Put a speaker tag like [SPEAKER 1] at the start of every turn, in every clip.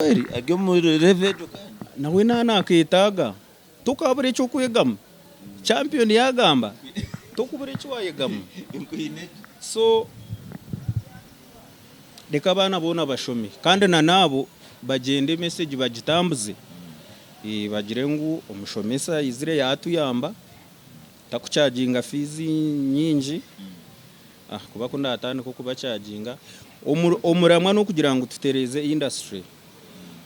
[SPEAKER 1] Kweri ari omu level egyo kandi.
[SPEAKER 2] Nawe na naketaaga. Tokabura ekyokwegamu. Champion yagamba tokubura eki wayegamu. So reka abaana boona bashome kandi na naabo bagyende message bagitambuze bagire ngu omushomesa aizire yatuyamba takuchaginga fees nyingi ahakuba kundatandika okubachaginga omuramwa nokugira ngu tutereeze industry.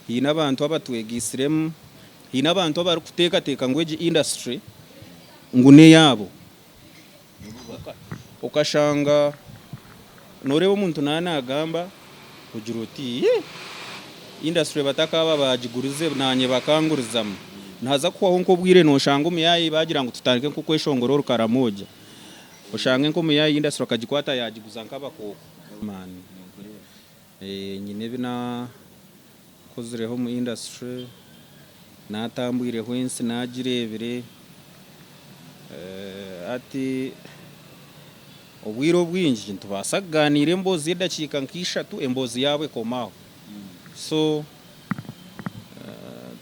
[SPEAKER 2] Haine abantu abatwegaitsiremu, haine abantu abarikuteekateeka ngu egi industry ngu n'eyaabo. Okashanga nooreeba omuntu naaba naagamba ogira oti ii industry batakaaba baagigurize naanye bakangurizamu. Nihaza kuhwaho nk'obwire nooshanga omuyaayi baagira ngu tutandike nk'okweshongora orukaramoja, oshange nk'omuyaayi industry akagikwata yaagiguza nk'abakooko. Nyine ebi naakozireho omu industry, naatambwireho ensi naagireebire, hati obwire obwingi nitubaasa kugaaniira emboozi y'edakiika nka ishatu emboozi yaaba ekoma aho. So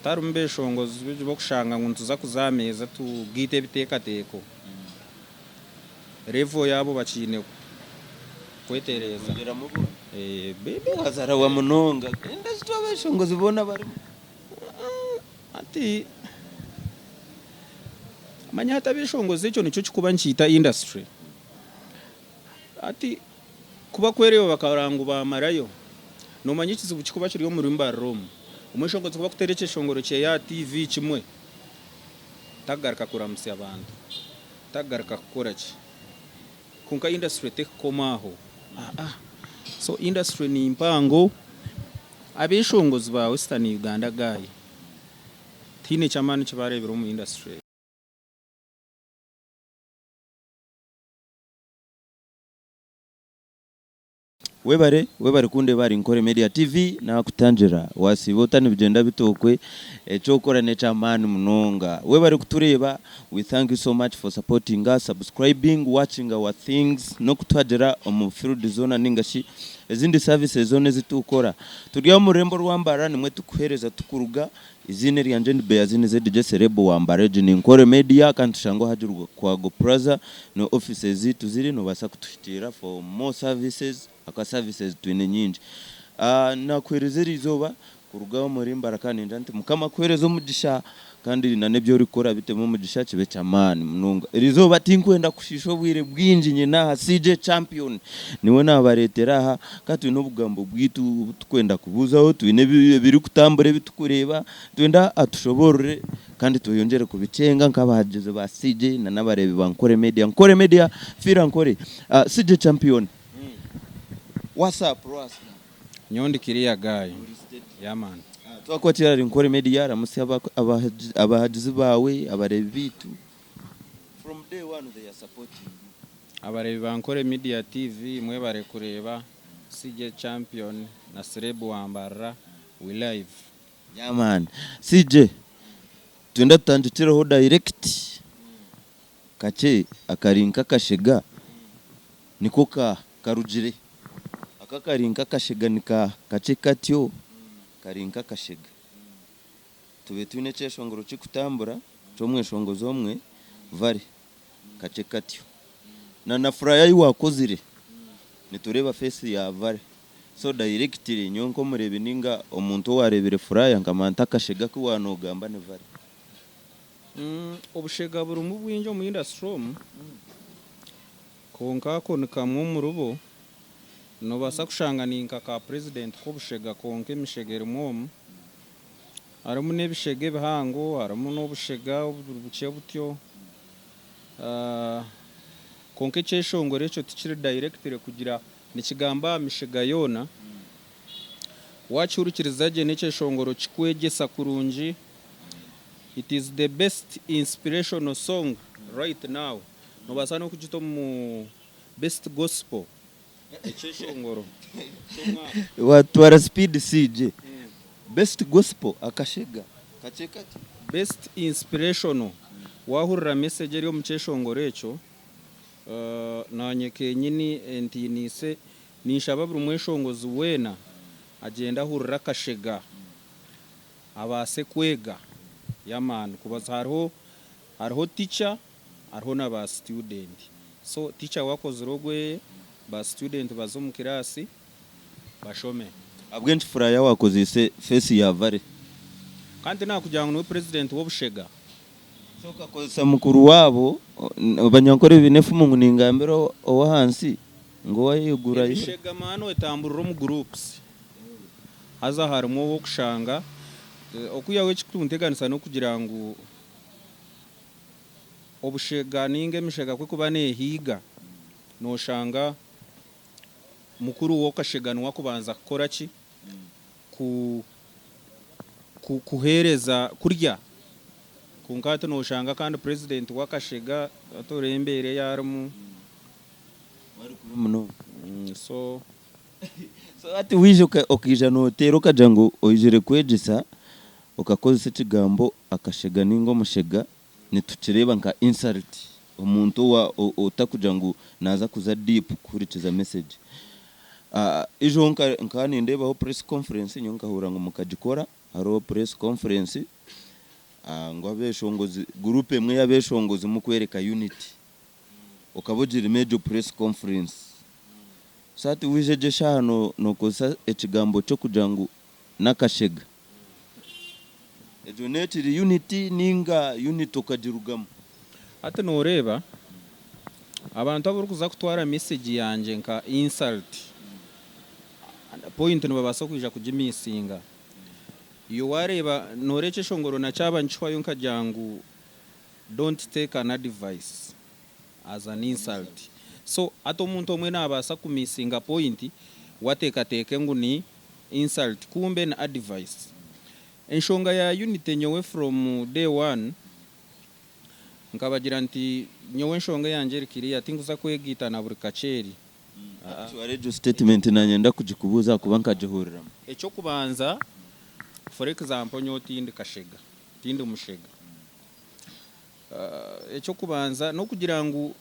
[SPEAKER 2] tiharimu beeshongozi b'okushanga ngu nituza kuza aha meeza tugaite ebiteekateeko. Level yaabo bakiine kwetereeza.
[SPEAKER 1] Wazarawa munonga industry abeshongozi boona barimu.
[SPEAKER 2] Hati manya hati abeshongozi ekyo nikyo kikuba nikiita industry. Hati kubakwereeba bakarora ngu bamarayo, nomanya ekizibu kikuba kiri omuri Mbarara omu, omweshongozi kubakuteera ekyeshongoro kyeye aha TV kimwe, takugaruka kuramutsya bantu. Takugaruka kukora ki? Kwonka industry tekukoma aho. Aa so industry ni mpango, abeshongozi ba western Uganda guy tihaine kyamaani ekibarebire omu industry.
[SPEAKER 1] Webare webare kundeeba ahari Nkore Media TV nakutangira wasiiba ota nibigyenda bita okwe ekyokora nekyamaani munonga webare kutureeba we thank you so much for supporting us subscribing watching our things nokutuhagira omu field zoona ningashi ezindi services zoona ezitukora turi omu rurembo rwa Mbarara nimwe tukuhereza tukuruga Eiziina eryangye ndi Beazini ZJ Celeb wa Mbara egi ni Nkore Media kandi tushangwa aha Lukwago Plaza niho offices zaitu ziri nobaasa kutuhikiirira for more services ahakuba services twine nyingi. Nakuheereza eriizooba kuruga omuri Mbara kandi ningira nti Mukama akuheereze omugisha kandi na n'ebi orikukora bitemu omugisha kibe eky'amaani munonga. Eriizooba tinkwenda kushiisha obwire bwingi nyine aha CJ Champion Niwe naabareetera aha, ka twine obugambo bwaitu obu turikwenda kubuuzaho, twine ebirikutambura ebi turikureeba, nitwenda atushoboorore kandi tweyongyere kubikyenga nk'abahagizi ba CJ na n'abareebi ba Nkore Media. Nkore Media, fiira Nkore. CJ Champion, what's up Rasta?
[SPEAKER 2] Nyowe ndi clear guy, yeah man.
[SPEAKER 1] Twakwakira ahari Nkore Media, ramutsya abahagizi baawe, abareebi baitu. From day one they are supporting you.
[SPEAKER 2] Abareebi ba Nkore Media TV mwebare kureeba CJ Champion na Celeb wa Mbarara we live.
[SPEAKER 1] Yeah man CJ twenda tutandikireho direct kakye akari nkakashega niko ka karugire aka akari nkakashega nika kakye katyo kari nkakashega. Tube twine ekyeshongoro kikutambura ky'omweshongozi omwe vare kakye katyo. Na na furaya ayi wakozire nitureeba face ya vare so directly nyowe nk'omureebi ninga omuntu owareebire furaya nkamanya nti akashega aku waaba nogamba ni vare.
[SPEAKER 2] Obushega burimu bwingi omu industry omu kwonka ako nikamwe omuribo. Nobaasa kushanga ninka ka president k'obushega kwonka emishega erimu omu. Harimu n'ebishega ebihango, harimu n'obushega obukye butyo. Kwonka ekyeshongoro ekyo tikiri directly kugira nikigamba aha mishega yoona. Waakihurikiriza gye n'ekyeshongoro kikwegyesa kurungi. It is the best inspirational song right now. Noobaasa n'okugita omu best gospel. Ekyeshongoro ky'omwaka.
[SPEAKER 1] Watwara speed CJ. Best gospel akashega kakye katyo.
[SPEAKER 2] Best inspirational wahurira message eri omu kyeshongoro ekyo nanye kenyini entiinise ninshaba buri mweshongozi weena agyende ahurire akashega. abaase kwega y'amaani kubaza hariho hariho teacher hariho na ba student so teacher we akozire ogweye ba student baze omu kiraasi bashome.
[SPEAKER 1] Ahabw'enki flyer wakozeise face ya Vale?
[SPEAKER 2] Kandi tinakugira ngu niwe president w'obushega.
[SPEAKER 1] So okakozesa mukuru waabo, Abanyankore baine efumu ngu ningambira ow'ahansi ngu ow'ahaiguru aihire.
[SPEAKER 2] Emishega maani etamburira omu groups haza harimu ow'okushanga okwihaho ekirikunteganisa n'okugira ngu obushega ninga emishega ku erikuba neehiiga noshanga mukuru w'okashega niwe akubanza kukora ki? Ku ku kuheereza kurya. Kwonka hati noshanga kandi president w'akashega hati oreeba embeera ei arimu.
[SPEAKER 1] Bari kubi munonga.
[SPEAKER 2] So.
[SPEAKER 1] So hati waija okaija noteera okagira ngu oijire kwegyesa okakozesa ekigambo akashega ninga omushega nitukireeba nka insult omuntu owa otakugira ngu naaza kuza deep kuhurikiza message. Ijo nkaba nindeebaho press conference nyowe nkahurira ngu mukagikora hariho press conference ngu abeshongozi group emwe y'abeshongozi mukwereka unity okaba ogirimu egyo press conference. So hati waija egyo eshaaha nokozesa ekigambo ky'okugira ngu n'akashega. Egyo n'ekiri unity ninga unity okagirugamu?
[SPEAKER 2] Hati noreeba abantu abarikuza kutwara message yangye nka insult, point nibabaasa kwija kugimisinga. Iwe wareeba noreeba ekyeshongoro na kyaba nikihwayo nkagira ngu don't take an advice as an insult. So hati omuntu omwe nabaasa kumisinga point we ateekateeke ngu ni insult kumbe ni advice. Enshonga ya unity nyowe from day one nkabagira nti nyowe enshonga eyangye eri clear tinkuza kwegaita na buri kakyeri.
[SPEAKER 1] Actually egyo statement nanye ndakugikubuuza ahakuba nkagihuriramu.
[SPEAKER 2] Ekyokubanza for example nyowe tindi kashega, tindi mushega. Ekyokubanza nokugira ngu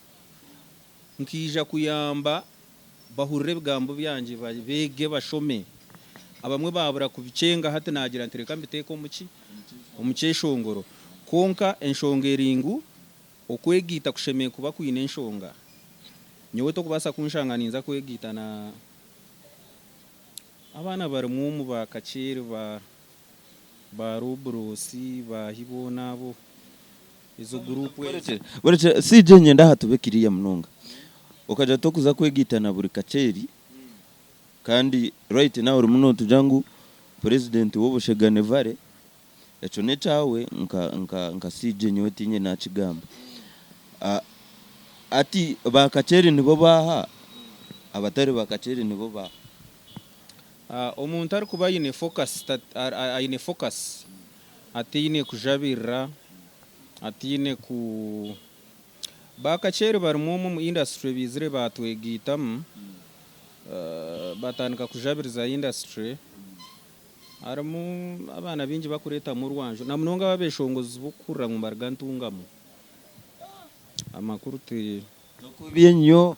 [SPEAKER 2] nkaija kuyamba bahurire ebigambo byangye beege bashome. Abamwe baabura kubikyenga hati naagira nti reka mbiteeke omu ki? Omu kyeshongoro. Kwonka enshonga eri ngu okwegaita kushemereire kuba kwine enshonga. Nyowe tokubaasa kunshanga ninza kwegaita na abaana barimu omu ba Kakyeri ba ba Rubrosi baahi boona abo. Ezo guruupu ezo.
[SPEAKER 1] Orekye CJ nyenda aha tube kiriya munonga. Okagira oti okuza kwegaita na buri kakyeri kandi right now orimu notugira ngu president w'obushega ni Vale, ekyo n'ekyawe nka nka nka CJ nyowe tinye nakigamba. Hati ba kakyeri nibo baaha? Abatari ba kakyeri nibo baaha?
[SPEAKER 2] Omuntu arikuba aine focus aine focus ataine kujabirira, ataine ku. Ba Kakyeri barimu omu omu industry baizire baatwegaitamu batandika kujabiriza industry, harimu abaana baingi bakureetamu orwanju na munonga abo abeshongozi b'okuhurira ngu nibaruga Ntungamo. Amakuru ti.
[SPEAKER 1] Tokubi ennyo.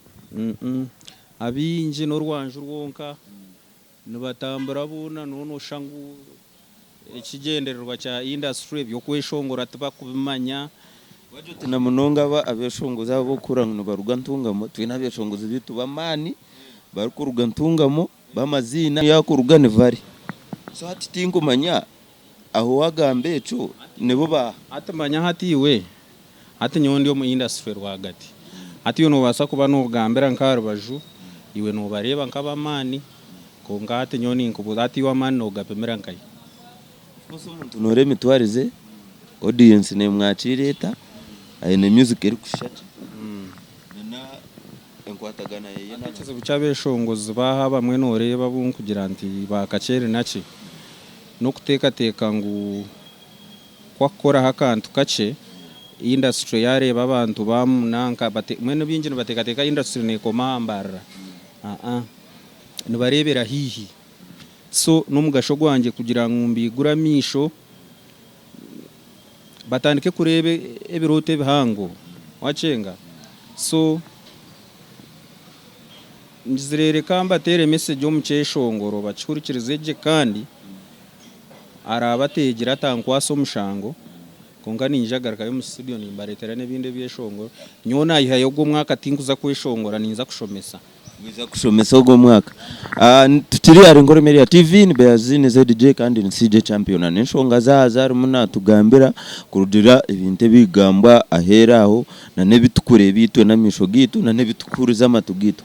[SPEAKER 2] Abaingi n'orwanju rwonka. Nibatambura boona noona noshusha ngu ekigyendererwa kya industry eby'okweshongora tibakubimanya.
[SPEAKER 1] Wagira oti na munonga abo abeshongozi abo abokuhurira ngu nibaruga Ntungamo, twine abeshongozi beitu b'amaani barikuruga Ntungamo b'amaziina ahu arikuruga ni Vale. So hati tinkumanya ahu wagamba ekyo nibo baaha?
[SPEAKER 2] Hati manya hati iwe, hati nyowe ndi omu industry rwagati, hati iwe nobaasa kuba nogambira nk'aha rubaju, iwe nobareeba nk'ab'amaani, kwonka hati nyowe ninkubuuza hati iwe amaani nogapimira nkahi?
[SPEAKER 1] Of course omuntu noreeba emitwarize, audience nemwakiira eta, aine music erikushusha ki, na enkwatagana yeye
[SPEAKER 2] n'abantu. Ekizibu ky'abeshongozi baaha abamwe noreeba abu nkugira nti ba Kakyeri naki, n'okuteekateeka ngu ku akukoraho akantu kakye, industry yareeba abantu bamunanka mbwenu baingi nibateekateeka industry nekoma aha Mbarara, aa nibareebera haihi. So n'omugasho gwangye kugira ngu mbaigure amaisho batandike kureeba ebirooto ebihango wakyenga. So ngizire reka mbateere message omu kyeshongoro bakihurikirize gye kandi. Araabe ateegire atankwasa omushango, kwonka niinyija kugarukayo omu studio nimbareetera n'ebindi ebyeshongoro. Nyowe naayihayo ogu omwaka tinkuza kweshongora ninza kushomesa.
[SPEAKER 1] Noija kushomesa ogu omwaka. Tukiri ahari Nkore Media TV, ni Beazine ZJ kandi ni CJ Champion. N'enshonga zaaza arimu naatugambira kurugiirira ebintu ebigambwa aheeru aho na n'ebi turikureeba itwe n'amaisho gaitu na n'ebi turikuhuriza amatu gaitu.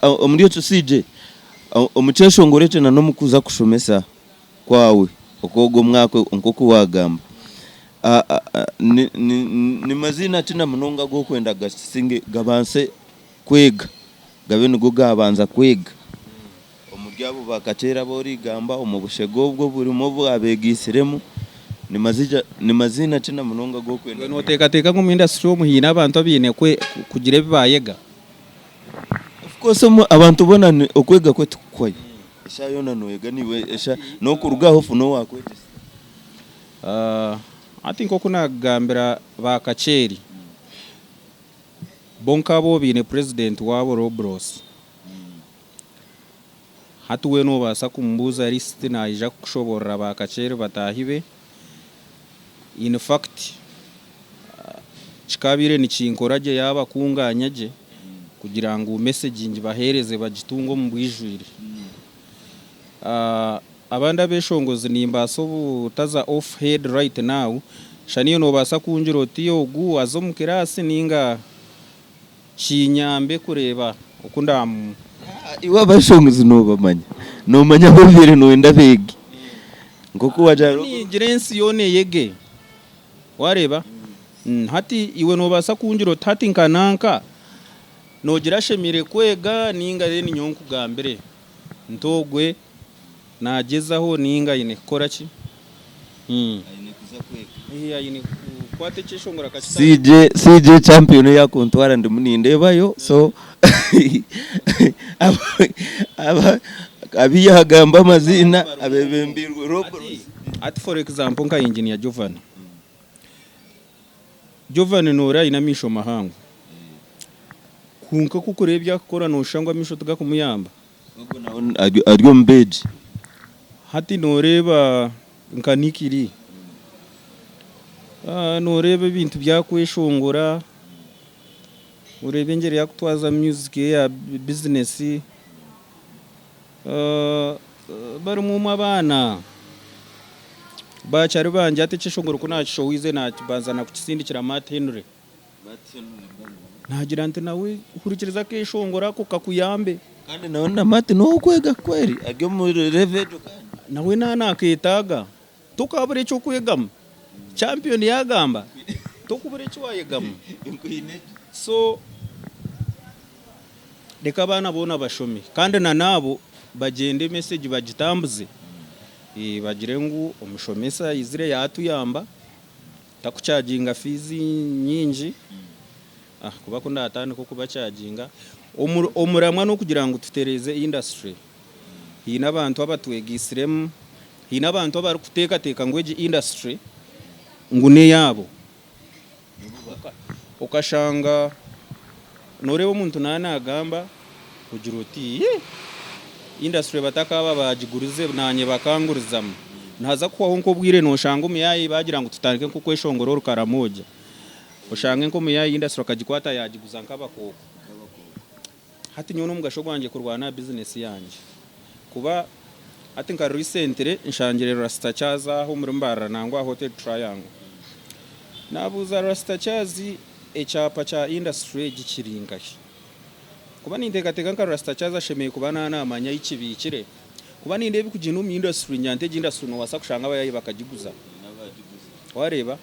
[SPEAKER 1] Omuri ekyo CJ, omu kyeshongoro ekyo na n'omu kuza kushomesa kwawe okw'ogu omwaka nk'oku waagamba, ni maziina ki na munonga agu orikwenda gasisinge gabaase kwega, gabe nigo gaabanza kwega omuri abo ba Kakyera abu origamba, omu bushega obwo oburimu obu abeegaitsiremu, ni maziina ki na munonga agu orikwenda
[SPEAKER 2] Iwe kwega? nooteekateeka ngu omu industry omu haine abantu abaine kugira ebi baayega?
[SPEAKER 1] Of course abantu boona okwega kwo tikuhwayo. Eshaaha yoona nooyega naiwe esha n'okuruga aho ofune owaakwegyesa.
[SPEAKER 2] Hati nk'oku naakugambira ba Kakyeri, bo nk'abo baine purezidenti waabo Robros. Hati we noobaasa kumubuuza lisiti naija kukushoboorora ba Kakyeri bataahi be. In fact, kikaabaire nikinkora gye yaaba kunganya gye kugira ngu message ngibaheereze bagitunge omu bwijwire. Abandi abeshongozi nimbaasa obutaza off head right now, shana iwe nobaasa kungira oti ogu aze omu class ninga kinyambe kureeba oku ndamu.
[SPEAKER 1] Iwe abeshongozi nobamanya, nomanya abu obaire noyenda beege nkoku wagira.
[SPEAKER 2] Ningira ensi yoona eyege. Wareeba? Hati iwe nobaasa kungira oti hati nka nanka nogira ashemereire kwega ninga then nyowe nkugambire nti ogwe nagyezaho ninga aine kukora ki?
[SPEAKER 1] Aine kuza kwega.
[SPEAKER 2] Aine kukwata ekyeshongoro akakitandika.
[SPEAKER 1] CJ Champion eyakuntwara ndimu nindeebayo so abu yagamba amaziina abebembeirwe Robros.
[SPEAKER 2] Hati for example nka Engineer Jovan, Jovan noreeba aine amaisho mahango kwonka ku orikureeba ebi arikukora noshusha ngu amaisho tigakumuyamba.
[SPEAKER 1] Ogwo nawe ari omu beegi.
[SPEAKER 2] Hati noreeba nka Nick Lee, noreeba ebintu byakweshongora, oreeba engyeri yakutwaza music ye ya business. Barimu omwe abaana bakyari bangye hati ekyeshongoro ku nakishohoize nakibanza nakukisindikira Matt Henry nagira nti nawe hurikiriza akeshongoro ako kakuyambe.
[SPEAKER 1] Kandi nawe na Matt nowokwega kweri ari omu level egyo kandi.
[SPEAKER 2] Nawe nanaketaaga tokabura ekyokwegamu Champion yagamba tokubura ekiwayegamu so. Reka abaana boona bashome kandi na n'abo bagyende message bagitambuze bagire ngu omushomesa aizire yatuyamba takuchaginga fees nyingi ahakuba ku ndatandika okubachaginga omuramwa n'okugira ngu tutereeze industry haine abantu abatwegaitsiremu haine abantu abarikuteekateeka ngu egi industry ngu n'eyaabo. Okashanga noreeba omuntu naaba nagamba ogira oti ii industry batakaaba bagigurize nanye bakangurizamu. Nihaza kuhwaho nk'obwire noshanga omuyaayi bagira ngu tutandike nk'okweshongora orukaramoja oshange nk'omuyaayi industry akagikwata yagiguza nk'abakooko. Hati nyowe n'omugasho gwangye kurwana aha bizinesi yangye kuba hati nka recently nshangire Rasta Charles aha omuri Mbarara nangwa aha Hotel Triangle. Nabuuza Rasta Charles ekyapa kya industry egi kiri nkahi? Kuba ninteekateeka nka Rasta Charles ashemereire kuba naaba naamanya ahi kibiikire kuba nindeeba ebikugyenda omu industry ngira nti egi industry noobaasa kushanga abayaayi bakagiguza. Waareeba?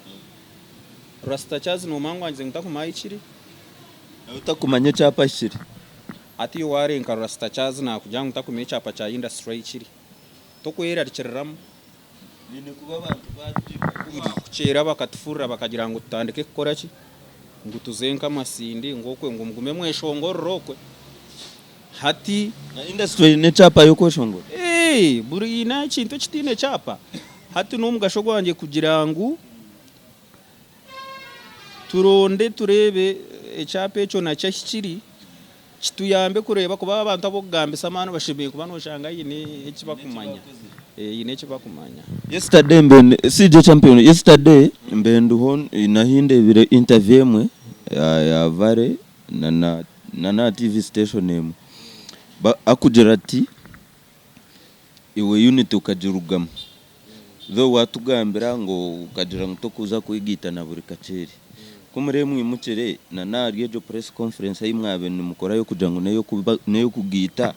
[SPEAKER 2] Rasta Charles noomanya ngu angize ngu takumanya ahi kiri.
[SPEAKER 1] Nawe takumanya ekyapa ahi kiri.
[SPEAKER 2] Hati iwe warenka Rasta Charles nakugira ngu takumanya ekyapa kya industry ahi kiri, tokwerarikiriramu?
[SPEAKER 1] Baine kuba abantu baagye.
[SPEAKER 2] Kukyera bakatufurira bakagira ngu tutandike kukora ki? Ngu tuze nk'amasindi ngu okwe ngu mugume mweshongorere okwe. Hati.
[SPEAKER 1] Na industry eine ekyapa y'okweshongora?
[SPEAKER 2] Eeh buri haine ekintu ekitaine kyapa. Hati n'omugasho gwangye kugira ngu. Turonde tureebe ekyapa ekyo nakyo ahi kiri, Kituyambe kureeba kuba abantu ab'okugambisa amaani bashemereire kuba noshanga haine eki bakumanya. Haine eki bakumanya.
[SPEAKER 1] Yesterday mbe CJ Champion yesterday mbe ndiho nahi ndebire interview emwe ya Vale na na TV station emwe akugira ati iwe unity okagirugamu though watugambira ngu okagira ngu tokuza kwegaita na buri kakyere ku murebe mwimukire na nahari egyo press conference eyi mwabaire nimukorayo kugira ngu neyokugaita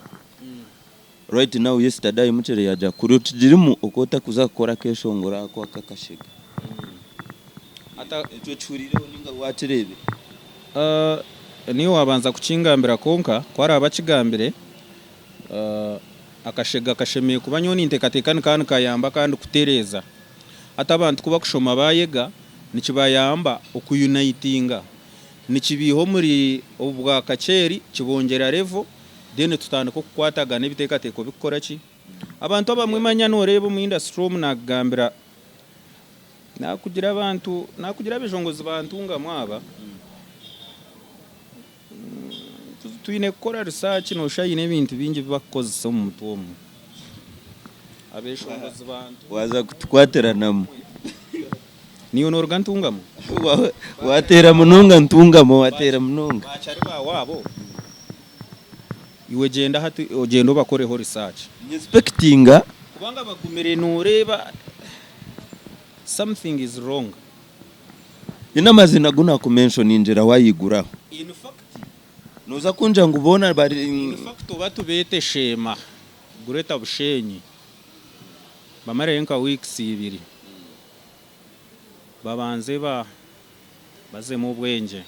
[SPEAKER 1] Right now yesterday ayimukire yagira kuri okigirimu oku otakuza kukora akeshongoro ako akakashega. Ekyo okihuriireho ninga wakireebire?
[SPEAKER 2] Niiwe waabanza kukingambira kwonka ku araabe akigambire akashega kashemereire kuba nyowe ninteekateeka nikaba nikayamba kandi kutereeza. Hati abantu ku bakushoma baayega nikibayamba okuyunayitinga, nikibiiha omuri obu bwa kakyeri kibongyera level. Then tutandika okukwatagana ebiteekateeko bikukora ki? Abantu abamwe manya nooreeba omu industry omu naakugambira, naakugira abantu, naakugira abeshongozi ba Ntungamo aba, twine kukora research nooshusha haine ebintu bingi ebi bakukozesa omu mutwe omu. Abeshongozi ba Ntungamo.
[SPEAKER 1] Waaza kutukwatiranamu.
[SPEAKER 2] Naiwe nooruga Ntungamo?
[SPEAKER 1] Waateera munonga Ntungamo, waateera munonga.
[SPEAKER 2] Bakyari baawe abo? Iwe gyenda hati ogyende obakoreho research.
[SPEAKER 1] Nyesipekitinga.
[SPEAKER 2] Kubanga bagumire noreeba something is wrong.
[SPEAKER 1] Nyine amazina agu nakumentioningira wayiguraho.
[SPEAKER 2] In fact.
[SPEAKER 1] Noza kungira ngu boona bari.
[SPEAKER 2] In fact oba tubeete Sheema, Greater Bushenyi bamareyo nka weeks ibiri babanze ba. Bazemu obwengye.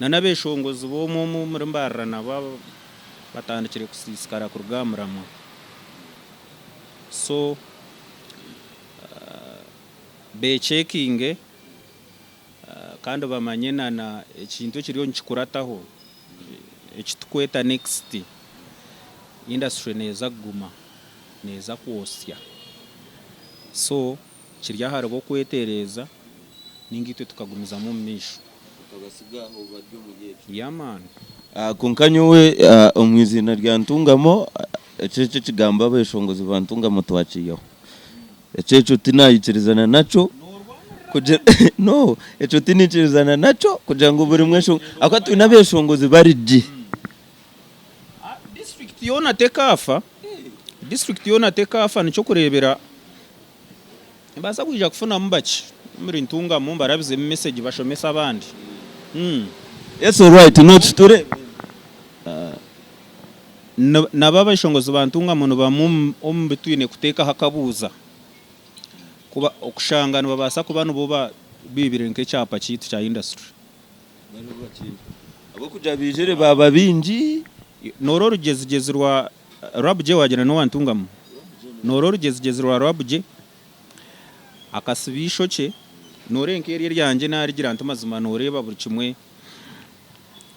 [SPEAKER 2] Na n'abeshongozi b'omwe omu omuri Mbarara nabo batandikire kusiisikara kuruga aha muramwa. So becekinge kandi bamanye na na ekintu ekiriyo nikikurataho ekitukweta next industry neeza kuguma, neeza kwosya. So Kiri aharibo kwetereeza ninga itwe tukagumizamu omu maisho.
[SPEAKER 1] Okabatsiga aho bari omuri ekyo.
[SPEAKER 2] Yeah man.
[SPEAKER 1] Kwonka nyowe omu iziina rya Ntungamo, ekyo ekyo ekigambo abeshongozi ba Ntungamo twakiihaho. Ekyo ekyo tinayikirizana nakyo kugira no ekyo tinikirizana nakyo kugira ngu buri mweshongozi ahakuba twine abeshongozi bari gye.
[SPEAKER 2] District yoona tekaafa, district yoona tekaafa nikyo kureebera Nimbaasa kwija kufunamu bakye omuri Ntungamo mbarabizemu message bashomese abandi.
[SPEAKER 1] Yes alright notuture.
[SPEAKER 2] Nabo abeshongozi ba Ntungamo nibamwe omu bitwine kuteekaho akabuuza kuba okushanga nibabaasa kuba nibo baibire nk'ekyapa kyaitu kya industry.
[SPEAKER 1] Ahabw'okugira baijire baaba baingi.
[SPEAKER 2] Noora orugyezigyezi rwa Rwabugye wagira n'owa Ntungamo. Noora orugyezigyezi rwa Rwabugye akasiba eishokye, noora enka eri eryangye narigira nti mazima noreeba buri kimwe.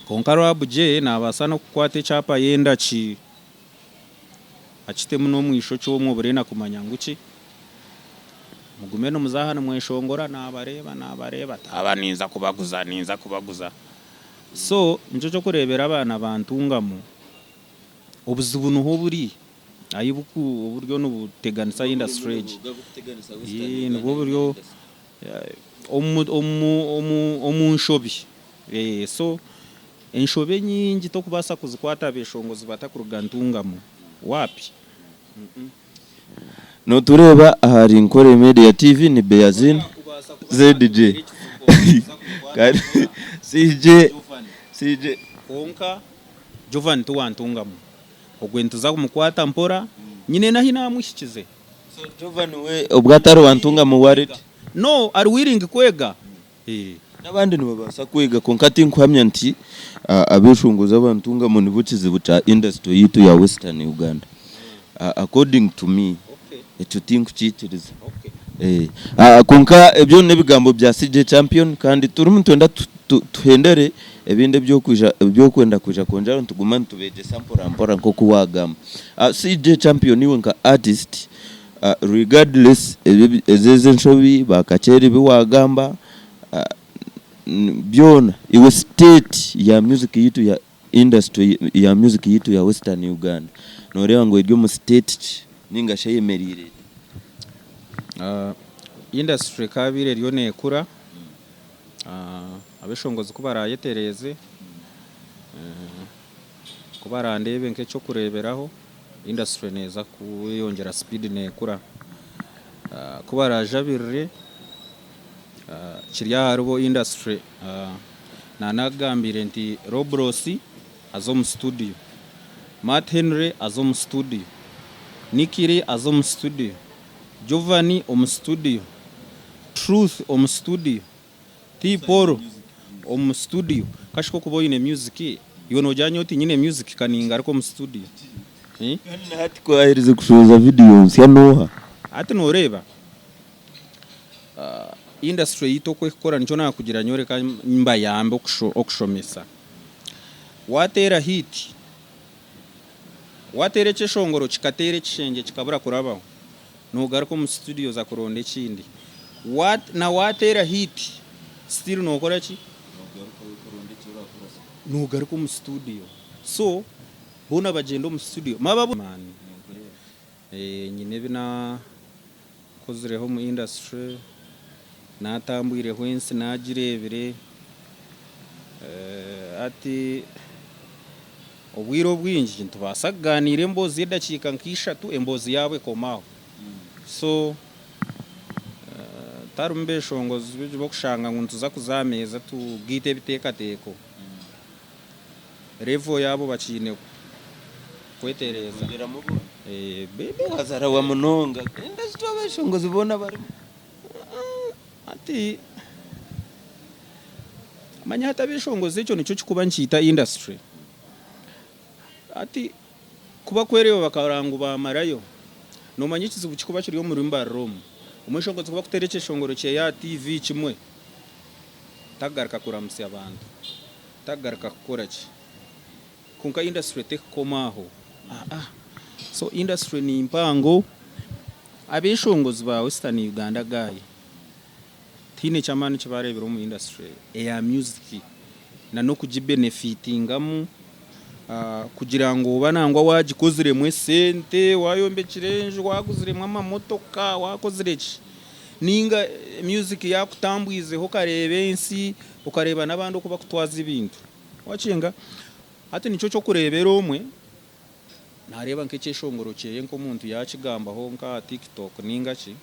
[SPEAKER 2] Kwonka Rwabugye nabaasa n'okukwata ekyapa ayenda ki akitemu n'omu ishokye omwo obure na kumanya ngu ki. Mugume nimuza aha nimweshongora nabareeba nabareeba ati aba ninza kubaguza ninza kubaguza. So nikyo ky'okureebera abaana ba Ntungamo. Obuzibu niho buri ahi buku oburyo nibuteganisa industry egi. Nibwo buryo omu omu omu omu nshobi so enshobi enyingi tokubaasa kuzikwata abeshongozi batakuruga Ntungamo wapi.
[SPEAKER 1] Notureeba ahari Nkore Media TV ni Beyazin ZJ CJ CJ.
[SPEAKER 2] Kwonka Jovan tiwantungamu. Ogwe nituza kumukwata mpora, nyine n'ahi naamuhikize.
[SPEAKER 1] So Jovan we obwo atari wa Ntungamo we ari?
[SPEAKER 2] No, ari willing kwega.
[SPEAKER 1] N'abandi nibabaasa kwega kwonka tinkuhamya nti abeshongozi aba Ntungamo nibo kizibu kya industry yaitu ya Western Uganda. According to me, ekyo tinkukiikiriza. Kwonka ebyo n'ebigambo bya CJ Champion kandi turimu nitwenda tuhendere ebindi ebyokwija ebyokwenda kwija kwongyeraho nituguma nitubeegyesa mpora mpora nk'oku waagamba. CJ Champion iwe nka artist regardless ezo ez'enshobi ba Kakyeri ebi waagamba byona iwe state ya music yaitu ya. Industry ya music yaitu ya Western Uganda noreeba ngu eri omu state ki ninga shi eyemereire
[SPEAKER 2] eta? Industry ekabaire eriyo nekura, abeshongozi kubarayetereeze, kubarandeebe nk'ekyokureeberaho, industry neeza kweyongyera speed nekura. Kubarajabirire kiri aharibo industry Naanakugambire nti Robros aza omu studio, Matt Henry aza omu studio, Nicky aza omu studio, Giovanni omu studio, Truth omu studio, T Paul omu studio. Kasha okuba oine music, iwe noogira nyowe tinyine music ka ningaruka omu studio.
[SPEAKER 1] Kandi na hati ku aherize kushohoza vidiyo nsya nooha?
[SPEAKER 2] Hati nooreeba Industry yaitu oku ekukora nikyo nakugira nyowe reka mbayambe okushomesa. Wateera hit, wateera ekyeshongoro kikateera ekishengye kikabura kurabaho, nogaruka omu studio oza kuronda ekindi. Na wateera hit still nokora ki? Nogaruka omu studio. So boona bagyenda omu studio. Nyine ebi naakozireho omu industry, naatambwireho ensi naagireebire. Hati obwire obwingi nitubaasa kugaaniira emboozi y'edakiika nka ishatu emboozi yaaba ekoma aho. So tiharimu beeshongozi baingi b'okushanga ngu nituza kuza aha meeza tugaite ebiteekateeko. Level yaabo bakiine kwetereeza.
[SPEAKER 1] Wazarawa munonga industry abeshongozi boona barimu.
[SPEAKER 2] Hati manya hati abeshongozi ekyo nikyo kikuba nikiita industry. Hati kubakwereeba bakarora ngu bamarayo, nomanya ekizibu kikuba kiri omuri Mbarara omu, omweshongozi kubakuteera ekyeshongoro kyeye aha TV kimwe, takugaruka kuramutsya bantu. Takugaruka kukora ki? Kwonka industry tekukoma aho aa so industry ni mpango abeshongozi ba western Uganda guy tihaine kyamaani ekibarebire omu industry eya music na nokugi benefitingamu kugira ngu oba nangwa wagikoziremu esente wayombekire enju waguziremu amamotoka wakozire ki ninga music yakutambwizeho okareeba ensi Okareeba n'abandi oku bakutwaza ebintu. Wakinga? Hati nikyo ky'okureebera omwe naareeba nk'ekyeshongoro kyeye nk'omuntu yaakigambaho nk'aha TikTok nainga ki,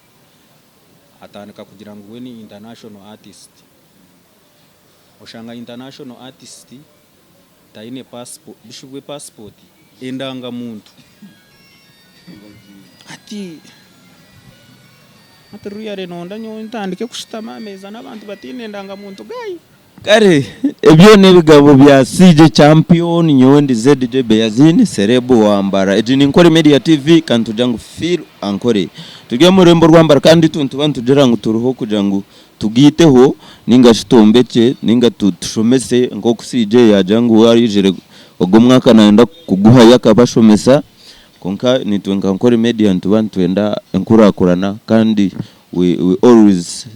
[SPEAKER 2] atandika kugira ngu we ni international artist. Oshanga international artist taine passport, bishi bwe passport? Endangamuntu. Hati hati really nonda nyowe ntandike kushutama aha meeza n'abantu bataine endangamuntu guy.
[SPEAKER 1] Kare ebyo n'ebigambo bya CJ Champion nyowe ndi ZJ Beyazin Celeb wa Mbarara egi ni Nkore Media TV kandi nitugira ngu feel Ankore turi omu rurembo rwa Mbarara kandi itwe nituba nitugira ngu turiho kugira ngu Tugaiteho ninga shi twombekye ninga tushomese nk'oku CJ yaagira ngu we aijire ogu omwaka naayenda kuguhayo akabashomesa kwonka naitwe nka Nkore Media nituba nitwenda enkurakurana kandi we we always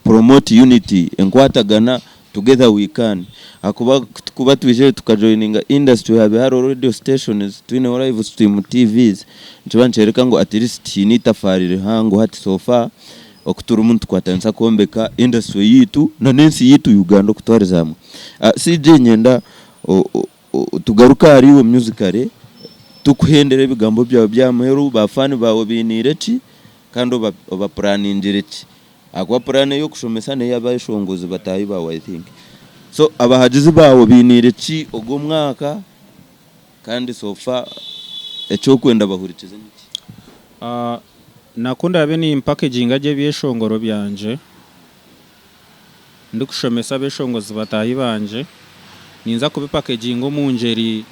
[SPEAKER 1] promote unity, enkwatagana, together we can ahakuba ku turikuba twizire tukajoyininga industry habe hariho radio stations twineho live stream TVs nikiba nikyoreka ngu at least haine eitafaari rihango hati so far. Oku turimu nitukwatanisa kwombeka industry yaitu na n'ensi yaitu Uganda okutwariza hamwe. CJ niinyenda tugaruke ahari iwe musically tukuhendere ebigambo byawe by'aha muheru, ba fan baawe bainiire ki kandi obapuraningire ki? Ahakuba puraani ey'okushomesa n'ey'abeshongozi bataahi baawe I think. So abahagizi baawe bainiire ki ogu omwaka kandi so far eki orikwenda bahurikize niki?
[SPEAKER 2] Na ku ndaabe nimpakeginga gye ebyeshongoro byangye, ndikushomesa abeshongozi bataahi bangye, ninza kubipakeginga omu ngyeri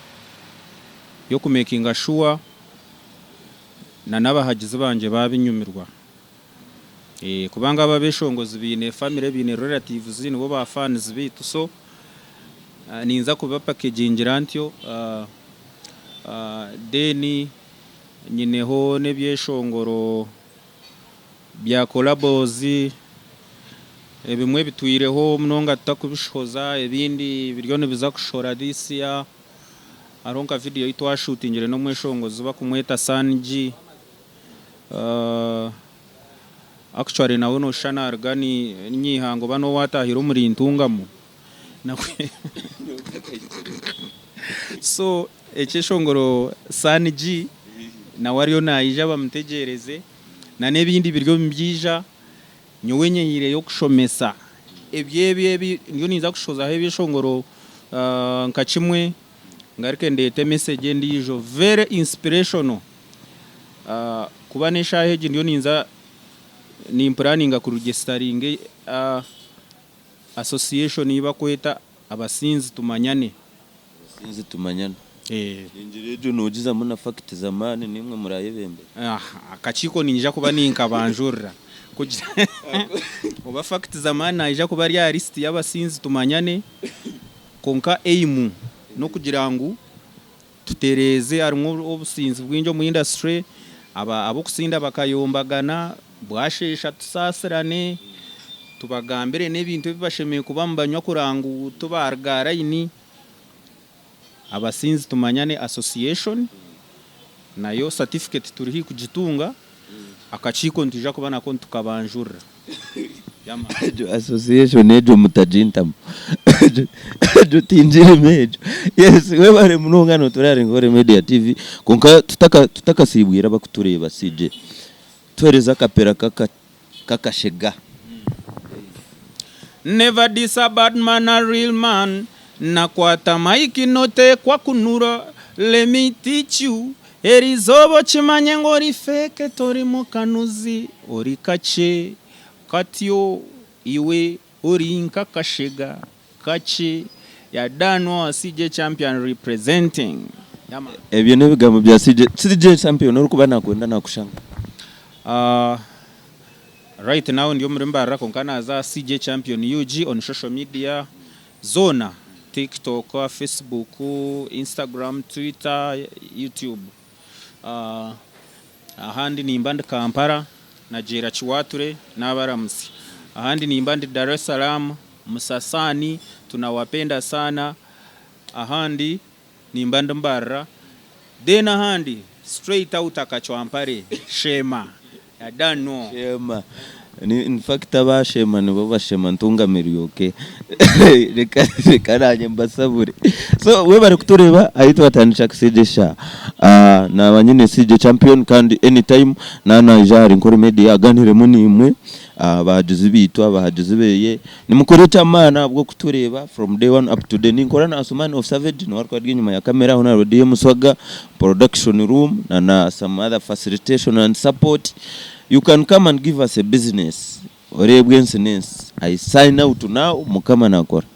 [SPEAKER 2] y'okumekinga shuwa na n'abahagizi bangye baabinyumirwa. Kubanga abo abeshongozi baine famire, baine relatives, nibo ba fans baitu so ninza kubibapakegingira ntyo then Nyineho n'ebyeshongoro bya collabos Ebimwe bitwireho munonga tutakubishohoza, ebindi biriyo nibiza kushohora this year. Hariho nka video ei twashuutingire n'omweshongozi bakumweta San G. Actually nawe noshusha naruga Nyihanga oba n'owatahire omuri Ntungamo. Nawe so ekyeshongoro San G nawe ariyo naija bamutegyereze na n'ebindi biriyo nibyija. Nyowe nyehireyo kushomesa ebyo ebyo ebi ndiyo ninza kushohozaho ebyeshongoro nka kimwe ngaruke ndeete message endiijo very inspirational kuba n'eshaaha egi ndiyo ninza nimpuraninga ku registeringa association ei bakweta Abasinzi Tumanyane.
[SPEAKER 1] Abasinzi Tumanyane. Ningira egyo nogizamu na fakiti z'amaani naimwe murayebembera.
[SPEAKER 2] Akakiiko ninyija kuba ninkabanjurira kugira oba fakiti z'amaani naija kuba ari aha lisiti y'abasinzi tumanyane kwonka aim n'okugira ngu tutereeze harimu obusinzi bwingi omu industry ab'okusinda bakayombagana bwasheesha tusaasirane tubagambire n'ebintu ebi bashemereire kuba nibanywa kureba ngu tibaruga aha layini. Abasinzi Tumanyane Association nayo certificate turi haihi kugitunga, akakiiko nitwija kuba nako nitukabanjurira.
[SPEAKER 1] Egyo association egyo mutagintamu egyo tingirimu egyo. Yes webare munonga notura ahari Nkore Media TV kwonka tutakasibwire abakutureeba CJ tuhereze akapera kakashega.
[SPEAKER 2] Never diss a bad man a real man Nakwata mic notekwa kunura Let me teach you Erizooba okimanye ngu ori fake tori mukanuzi Ori kakye katyo iwe ori nk'akashega kakye Ya Dan wa CJ Champion representing
[SPEAKER 1] Yeah man. Ebyo n'ebigambo bya CJ CJ Champion orikuba nakwenda nakushanga.
[SPEAKER 2] Right now ndi omuri Mbarara kwonka naaza aha CJ Champion UG on social media zoona TikTok, Facebook, Instagram, Twitter, YouTube. Ahandi nimba ndi Kampala nagyera Kiwature nabaramutsya. Ahandi nimba ndi Dar es Salaam, Msasani tunawapenda sana. Ahandi Nimba ndi Mbarara then ahandi straight out Akacwampare Sheema ya done no.
[SPEAKER 1] Sheema in fact aba Sheema nibo bashema ntungamiri ok reka reka nanye mbasabure so webare kutureeba ahi twatandikira CJ Sha naba nyine CJ Champion kandi anytime naba naija ahari Nkore Media aganiremu naimwe Abahagizi baitu, abahagizi beye, nimukora eky'amaani ahabw'okutureeba from day one up to day. Ninkora na Asuman of Savage niwe arikuba ari enyima ya camera aho na Radio Muswaga, production room na na some other facilitation and support. You can come and give us a business oreebwe ensi n'ensi. I sign out now, Mukama nakora.